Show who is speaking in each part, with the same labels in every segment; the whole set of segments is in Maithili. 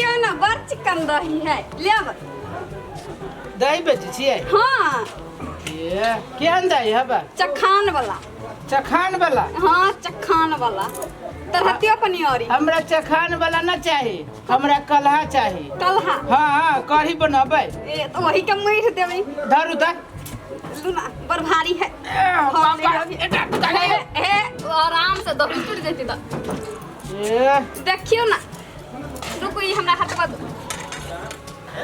Speaker 1: देखियौ ने, बड़ चिकन दही है, लेब?
Speaker 2: दही बेचै छियै?
Speaker 1: हाँ।
Speaker 2: ए, केहन दही हबे?
Speaker 1: चखान वाला।
Speaker 2: चखान वाला?
Speaker 1: हाँ, चखान वाला। तरहतियो पनियोरी।
Speaker 2: हमरा चखान वाला ना चाही, हमरा कलहा चाही।
Speaker 1: कलहा?
Speaker 2: हाँ हाँ, कढ़ी बनबै।
Speaker 1: ए, तो वही के मीठ देबै।
Speaker 2: धरू तऽ।
Speaker 1: लू ना, बड़ भारी है।
Speaker 2: ए, बाबा, एटा
Speaker 1: ए, ए, आराम से दही टूट जेतै तऽ।
Speaker 2: ए,
Speaker 1: देखियौ ना, रुकू, ई हमरा हटवा दो।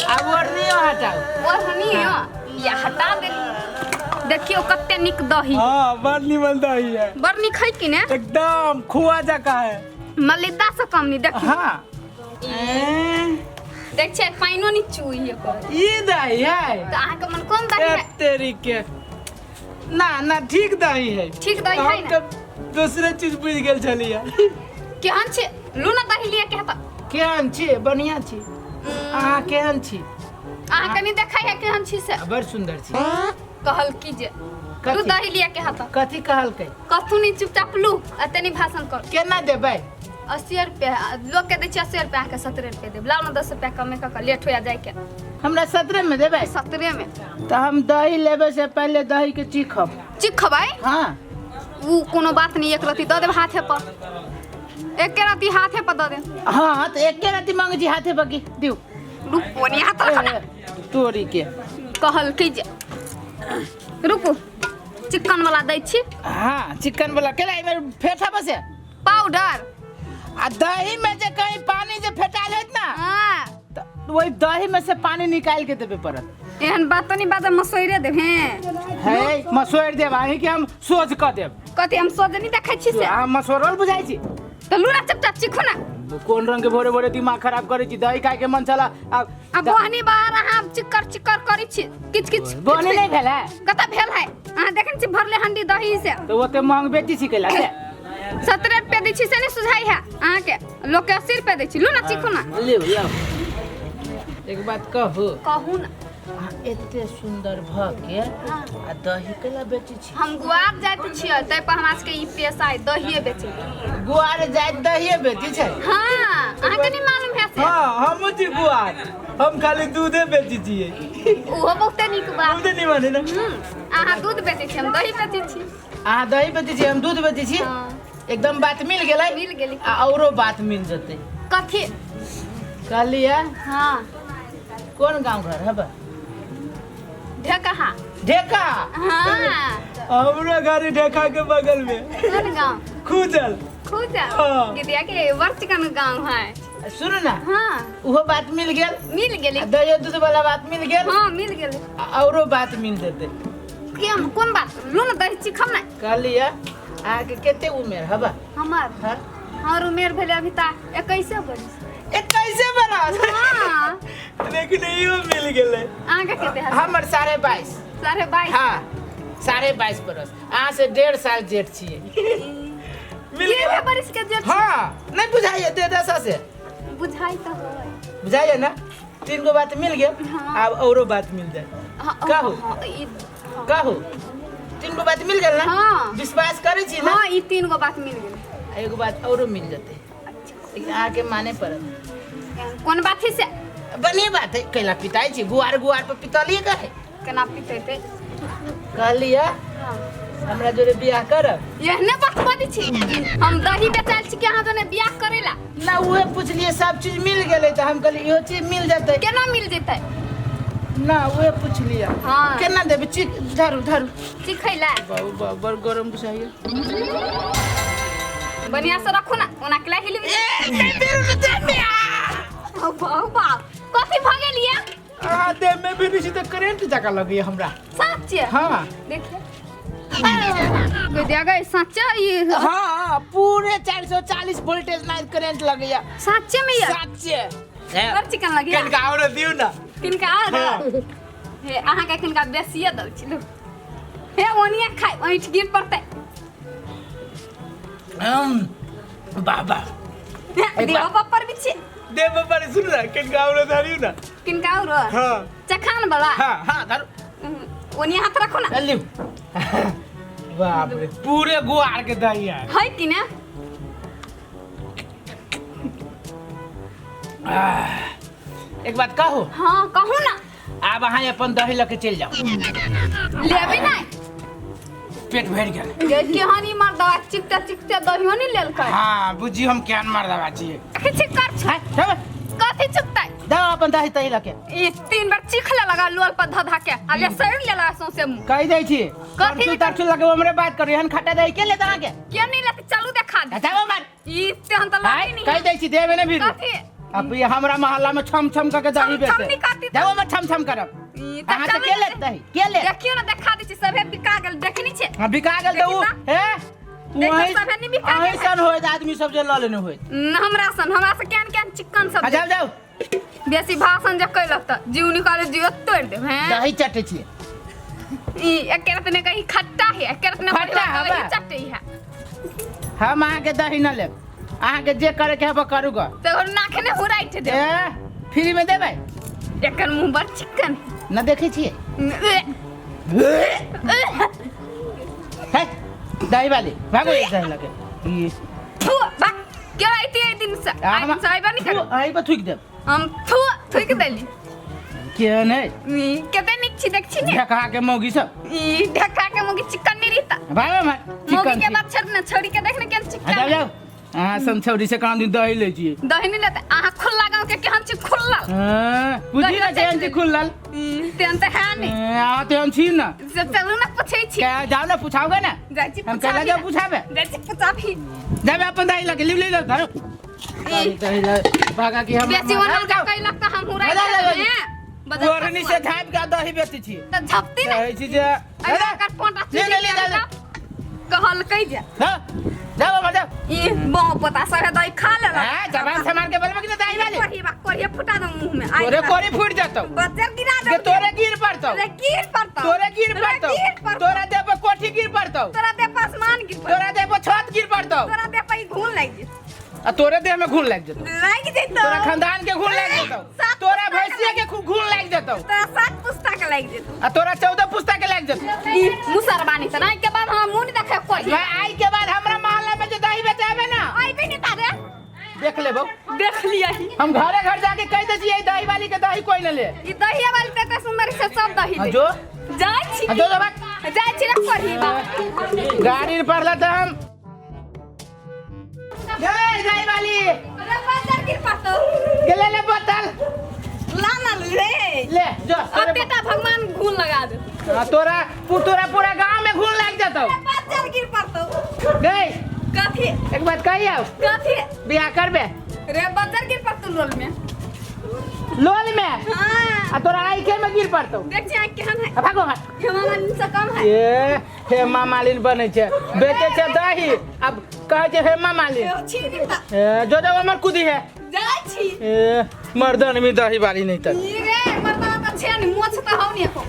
Speaker 2: आब ओढ़नियो हटाउ।
Speaker 1: ओढ़नी या हटा देली। देखियौ कते नीक दही।
Speaker 2: हाँ, बड़ निमन दही है।
Speaker 1: बड़ नीक है कि ने?
Speaker 2: एकदम खुआ जका है।
Speaker 1: मलिदा से कम नहीं, देखियौ।
Speaker 2: हाँ। ए,
Speaker 1: देख छै, पानिओ नहीं चुई है एकर।
Speaker 2: ई दही है?
Speaker 1: तऽ अहाँके मन कोन दही है?
Speaker 2: तेरी के ना ना, ठीक दही है।
Speaker 1: ठीक दही है
Speaker 2: हम
Speaker 1: ना?
Speaker 2: तऽ दूसरे चीज बुझि गेल छलियै।
Speaker 1: केहन छै? लू ना दही लिए के तऽ।
Speaker 2: केहन छी? बढ़िया छी। अहाँ केहन छी?
Speaker 1: अहाँ कनि देखै है केहन छी से।
Speaker 2: बड़ सुंदर छी।
Speaker 1: कहल की जे लू
Speaker 2: कथी?
Speaker 1: दही लिए के हत।
Speaker 2: कथी कहलकै?
Speaker 1: कथू नहीं, चुपचाप लू, एते नहीं भाषण कर।
Speaker 2: केना देबै?
Speaker 1: 80 रुपया। लोग के दै छियै 80 रुपया, अहाँके 70 रुपया देब। लाउ ने, 10 रुपया कमे कऽ कऽ, लेट होया जाइके।
Speaker 2: हमरा 17 में देबै?
Speaker 1: 17 में।
Speaker 2: तऽ हम दही लेबै से पहिले दही के चीखब।
Speaker 1: चिखबै?
Speaker 2: हाँ।
Speaker 1: उ कोनो बात नहीं, एक रत्ती दऽ देब हाथे पर, एक रत्ती हाथे पर दऽ देब।
Speaker 2: हाँ, तऽ एके रति मांगे छी हाथे पर की दिउ।
Speaker 1: रुकू, ओनी हाथ रखो ना।
Speaker 2: तोरी के।
Speaker 1: कहलकै जे रुकू, चिकन वाला दै छी।
Speaker 2: हाँ, चिकन वाला केला एहिमे फेटा बसे
Speaker 1: पाउडर।
Speaker 2: आ दही में जे कहीं पानी जे फेटायल होत ना, तऽ ओहि दही में से पानी निकाल के देबे पड़त।
Speaker 1: एहन बात तो नहीं बात, मसोइरे देब हैं।
Speaker 2: है, मसोरि देब अहीं के हम सोझ कऽ देब।
Speaker 1: कथी, हम सोझ नहीं देखै छी से?
Speaker 2: अहाँ मसोरल बुझाइ छी।
Speaker 1: तऽ लूरा, चुपचाप चीखू ना।
Speaker 2: कोन रंग के भोरे भोरे दिमाग खराब करै छी? दही खाय के मन छला आ
Speaker 1: आ बोहनी बाहर अहाँ चिक्कर चिक्कर करै छी, किच किच।
Speaker 2: बोहनी नहीं भेल है?
Speaker 1: कतऽ भेल है? अहाँ देखै छी भरले हंडी दही से।
Speaker 2: तऽ ओते महंग बेची छी कैला से?
Speaker 1: 17 रुपया दै छी से नहीं सुझाई है अहाँके? लोग के 80 रुपया दै छी। लू ना, चीखू ना।
Speaker 2: लिउ, लाउ। एक बात कहू?
Speaker 1: कहू ना।
Speaker 2: अहाँ एते सुन्दर भऽ के आ दही केला बेचै छी?
Speaker 1: हम गुआर जाइत छियै, ताहि पर हमरा सबके ई पेशा है, दहिए बेचै।
Speaker 2: गुआर जाइत दहिए बेचै छै?
Speaker 1: हाँ, अहाँके नहीं मालूम है से?
Speaker 2: हाँ, हमहूँ छी गुआर, हम खाली दूधे बेचै छियै।
Speaker 1: ओहो बहुते नीक बात।
Speaker 2: बहुते निमन है ना?
Speaker 1: अहाँ दूध बेचै छी, हम दही बेचै छी।
Speaker 2: अहाँ दही बेचै छी, हम दूध बेचै छी।
Speaker 1: हाँ।
Speaker 2: एकदम बात मिल गेलै।
Speaker 1: मिल गेलै।
Speaker 2: आ औरो बात मिल जेतै।
Speaker 1: कथी?
Speaker 2: कहलियै,
Speaker 1: हाँ।
Speaker 2: कोन गांव घर हबे?
Speaker 1: ढेकहा।
Speaker 2: ढेका?
Speaker 1: हाँ।
Speaker 2: हमरो घर ढेका के बगल में।
Speaker 1: कोन गाँव?
Speaker 2: खुजल।
Speaker 1: खुजा?
Speaker 2: हाँ।
Speaker 1: गिदिया के बड़ चिकन गाँव है।
Speaker 2: सुनू ना।
Speaker 1: हाँ।
Speaker 2: उहो बात मिल गेल।
Speaker 1: मिल गेलै।
Speaker 2: आ दहियो दूध वाला बात मिल गेल।
Speaker 1: हाँ, मिल गेलै।
Speaker 2: आ औरो बात मिल जेतै।
Speaker 1: के कोन बात? लू ना, दही चिखम ना।
Speaker 2: कहलियै, अहाँके कते उमेर हबे?
Speaker 1: हमर?
Speaker 2: हाँ।
Speaker 1: हमर उमेर भेलै अभी तऽ 21 बरस।
Speaker 2: 21 बरस?
Speaker 1: हाँ।
Speaker 2: लेकिन इहो मिल गेलै।
Speaker 1: अहाँके कते है?
Speaker 2: हमर 22.5।
Speaker 1: 22.5?
Speaker 2: हाँ, 22.5 बरस। अहाँ से 1.5 साल जेठ छियै। मिल
Speaker 1: डेढ़
Speaker 2: गेल।
Speaker 1: बरस के जेठ?
Speaker 2: हाँ, नहीं बुझाइए दे दशा से?
Speaker 1: बुझाइ तऽ है।
Speaker 2: बुझाइए ना? तीन गो बात मिल गेल।
Speaker 1: हाँ।
Speaker 2: आब औरो बात मिल जाए।
Speaker 1: हाँ।
Speaker 2: कहू।
Speaker 1: हाँ, हाँ।
Speaker 2: कहू, तीन गो बात मिल गेल ना?
Speaker 1: हाँ।
Speaker 2: विश्वास करै छी ना?
Speaker 1: हाँ, ई तीन गो बात मिल गेल।
Speaker 2: एगो बात औरो मिल जेतै, लेकिन अहाँके माने पड़त।
Speaker 1: कोन बात है से?
Speaker 2: बढ़िया बात है। कैला पिताई छी? गुआर गुआर पर पितलिए कहे।
Speaker 1: केना पितेतै?
Speaker 2: कहलियै, हमरा जोरे बियाह करब?
Speaker 1: एहने बात बजै छी? हम दही बेचायल छी कि अहाँ जने बियाह करेला?
Speaker 2: ना, उहे पुछलियै। सब चीज मिल गेलै तऽ हम कहलियै इहो चीज मिल जेतै।
Speaker 1: केना मिल जेतै?
Speaker 2: ना, उहे पुछलियै।
Speaker 1: हाँ।
Speaker 2: केना देबै? चीख, धरू धरू।
Speaker 1: चिखैला?
Speaker 2: बाबू बाबू, बड़ गरम बुझाइए।
Speaker 1: बढ़िया से रखू ना, ओना केला हिलबी। बाबू बाप, कथी भऽ गेल ये?
Speaker 2: अहाँ देह में भी छी तऽ करेंट जकाँ लगैए हमरा।
Speaker 1: सच्चे?
Speaker 2: हाँ।
Speaker 1: देखिए कोई दिया सच्चे ई?
Speaker 2: हाँ, पूरे 440 वोल्टेज ना करेंट लगैया।
Speaker 1: सच्चे में ये?
Speaker 2: सच्चे।
Speaker 1: बड़ चिकन लगे।
Speaker 2: किनका और दियौ ना।
Speaker 1: किनका और? हे, अहाँके किनका बेसिए दऽ छी, लू। हे, ओनिया खाइ, ऐंठ गिर पड़तै।
Speaker 2: बाबा।
Speaker 1: हे, देहो पर भी छी।
Speaker 2: देव पर, सुन ना, किनका और धरियौ ना।
Speaker 1: किनका और?
Speaker 2: हाँ।
Speaker 1: चखान वाला?
Speaker 2: हाँ हाँ, धरू।
Speaker 1: ओनिया हाथ रखो ना।
Speaker 2: लियौ। बाप रे, पूरे गुआर के दही है।
Speaker 1: है कि ने?
Speaker 2: आह, एक बात कहू?
Speaker 1: हाँ, कहू ना।
Speaker 2: आब अहाँ अपन दही लऽ के चलि जाउ।
Speaker 1: लेबै नहीं।
Speaker 2: पेट भरि गेल।
Speaker 1: गे केहन ई मर्दवा चिकते चिकते दहियो नहीं लेलकै।
Speaker 2: हाँ, बुझी हम केहन मर्दवा छियै।
Speaker 1: कथी कर छौ?
Speaker 2: हाय, जाउ।
Speaker 1: कथी चुकतै?
Speaker 2: जाउ अपन दही तही लऽ के।
Speaker 1: ई 3 बार चीख ले लगा लोल पर धधा के आ ले सड़ ले लगा सौंसे मुंह।
Speaker 2: कहि दै छी।
Speaker 1: कथी?
Speaker 2: करछुल तरछुल लऽ के हमरे बात करू, एहन खट्टा दही के लेत अहाँके?
Speaker 1: के नहीं लेते? चलू देखा दे।
Speaker 2: जाउ मार।
Speaker 1: ई तेहन तऽ
Speaker 2: हाय,
Speaker 1: लागी नहीं।
Speaker 2: कहि दै छी, देबे ने भी।
Speaker 1: कथी?
Speaker 2: अब ये हमरा मोहल्ला में छम छम करके दही
Speaker 1: छम छम
Speaker 2: बेचे।
Speaker 1: निकालती।
Speaker 2: जाओ, मैं छम छम करब।
Speaker 1: ई तऽ
Speaker 2: अहाँ से
Speaker 1: चलू
Speaker 2: के
Speaker 1: ने।
Speaker 2: लेत दही? के लेत?
Speaker 1: देखियो ना, देखा दै छी, सभे बिका गेल, देखनी छै।
Speaker 2: हाँ, बिका गेल तऽ उ
Speaker 1: देखी।
Speaker 2: हे
Speaker 1: देखी
Speaker 2: वहीं
Speaker 1: सभे नहीं बिका
Speaker 2: अहीं
Speaker 1: गेल।
Speaker 2: सन होइत आदमी सब जे लऽ लेने होइत।
Speaker 1: न, हमरा सन, हमरा से केहन केहन चिकन सब।
Speaker 2: आ जाओ जाओ।
Speaker 1: बेसी भाषण जे कैलक तऽ जीव निकाले जीव तोड़ि देब हैं।
Speaker 2: दही चटै छियै।
Speaker 1: ई एके रत ने कही खट्टा है, एके रत ने
Speaker 2: खट्टा
Speaker 1: कही
Speaker 2: हबा।
Speaker 1: चटै है।
Speaker 2: हम अहाँके दही न लेब, अहाँके जे करे के हबे करू ग।
Speaker 1: तऽ ओकर नाखे ने हुराइट दे।
Speaker 2: ए, फ्री में देबै?
Speaker 1: एकर मुंह बड़ चिकन।
Speaker 2: न देखै छियै? है दही वाली, भागो एक दही लगे ई।
Speaker 1: थू बा के आइती एहि दिन से आइ दिन से अइबा नहि करू।
Speaker 2: अहीं पर थूकि देब।
Speaker 1: हम थू थूकि देली।
Speaker 2: केहन है?
Speaker 1: ई कते नीक छी, देख छी ने।
Speaker 2: ढेकहा के मौगी सब।
Speaker 1: ई ढका के मौगी चिकन नहीं रहता।
Speaker 2: भागो मार।
Speaker 1: मौगी
Speaker 2: चिकन
Speaker 1: के बात छोड़ ना, छोड़ी के देख ने केहन चिकन।
Speaker 2: जाओ जाओ, अहाँ सन छौरी से कहाँ दिन दही लै छियै?
Speaker 1: दही नहीं लेते अहाँ खुल्ला गाँव के केहन छी खुल्ला।
Speaker 2: हाँ, बुझी ना केहन छी खुलल।
Speaker 1: तेहन तऽ है नहीं।
Speaker 2: अहाँ तेहन छी ना।
Speaker 1: से चलू ना पूछै छी।
Speaker 2: क्या जाओ ना पूछाओगे ना?
Speaker 1: जाइ छी।
Speaker 2: हम कहला जाओ पूछाबे।
Speaker 1: जाइ छी पूछाबी।
Speaker 2: जाबे अपन दही लगे लिव ले लो धरो दही दही ले भागा की हम
Speaker 1: बेसी ओना कैलक तऽ हम हुराइ
Speaker 2: देबै। ओढ़नी से झाँपि के दही बेचै छी।
Speaker 1: तऽ झपती ने।
Speaker 2: कहै छी जे
Speaker 1: अरे एकर फोन
Speaker 2: ले ले ले ले।
Speaker 1: कहलकै जे
Speaker 2: जाओ जाओ बाबा जाओ।
Speaker 1: ई बौ पता सरे दही खा लेलक।
Speaker 2: हां, जबान संभाल के बोलबे कि ना दही वाली?
Speaker 1: कोरी बा कोरी फुटा दो मुंह में। आई
Speaker 2: तोरे कोरी फूट जतौ।
Speaker 1: बच्चा गिरा दो।
Speaker 2: के तोरे गिर पड़तौ।
Speaker 1: रे गिर पड़तौ।
Speaker 2: तोरे गिर पड़तौ।
Speaker 1: गिर पड़तौ।
Speaker 2: तोरा देह पर कोठी गिर पड़तौ।
Speaker 1: तोरा देह पर आसमान गिर पड़तौ।
Speaker 2: तोरा देह पर छत गिर पड़तौ।
Speaker 1: तोरा देह पर ई घून लागि जेतौ।
Speaker 2: आ तोरे देह में घून लागि जेतौ।
Speaker 1: लागि जेतौ।
Speaker 2: तोरा खानदान के घून लागि जेतौ।
Speaker 1: सात
Speaker 2: तोरा
Speaker 1: पुस्ता के
Speaker 2: भैंसिया के घून लागि जेतौ।
Speaker 1: तोरा 7 पुस्ता के लागि जेतौ।
Speaker 2: आ तोरा 14 पुस्ता के लागि जेतौ।
Speaker 1: ई मुसरबानी त नहीं के बाद हम मुंह नहीं देखे कोई।
Speaker 2: भाई, आई के बाद हमरा मोहल्ला में जे दही बेचाबे ना,
Speaker 1: आइबे नहीं तारे।
Speaker 2: देख लेबो।
Speaker 1: देख लिया।
Speaker 2: हम घरे घर जाके कह दे छियै दही वाली के दही कोई न ले।
Speaker 1: ई दही वाली त एते सुंदर से सब दही
Speaker 2: हाँ,
Speaker 1: दे।
Speaker 2: जो।
Speaker 1: जाइ छी।
Speaker 2: हाँ, जो जो बा।
Speaker 1: जाइ छी रे पढ़ी बा।
Speaker 2: गाड़ी पड़ला त हम जय दही वाली।
Speaker 1: अरे बंदर गिर पड़तो।
Speaker 2: के ले ले बोतल।
Speaker 1: ला ना ले।
Speaker 2: ले जो।
Speaker 1: अते ता भगवान घून लगा दे।
Speaker 2: हाँ, तोरा तोरा पूरा गांव में घून लाग जतौ।
Speaker 1: बंदर गिर पड़तो।
Speaker 2: गई।
Speaker 1: कथी?
Speaker 2: एक बात कही आओ।
Speaker 1: कथी?
Speaker 2: बियाह करबे?
Speaker 1: रे बंदर गिर पड़तो लोल में।
Speaker 2: लोल में?
Speaker 1: हाँ।
Speaker 2: आ तोरा आँखे में गिर पड़तो।
Speaker 1: देख छी आँख केहन है।
Speaker 2: आ भागो भाग।
Speaker 1: हेमा मालिनी से कम है।
Speaker 2: ए हेमा मालिनी बनै छै, बेचै छै दही, अब कहै छै हेमा मालिनी।
Speaker 1: छी ता।
Speaker 2: ए जो जो हमर कुदी है।
Speaker 1: जाइ छी।
Speaker 2: ए मर्दन में दही बारी नहीं त।
Speaker 1: ई रे मर्दन त छै नि, मोछ त हौ नि एको।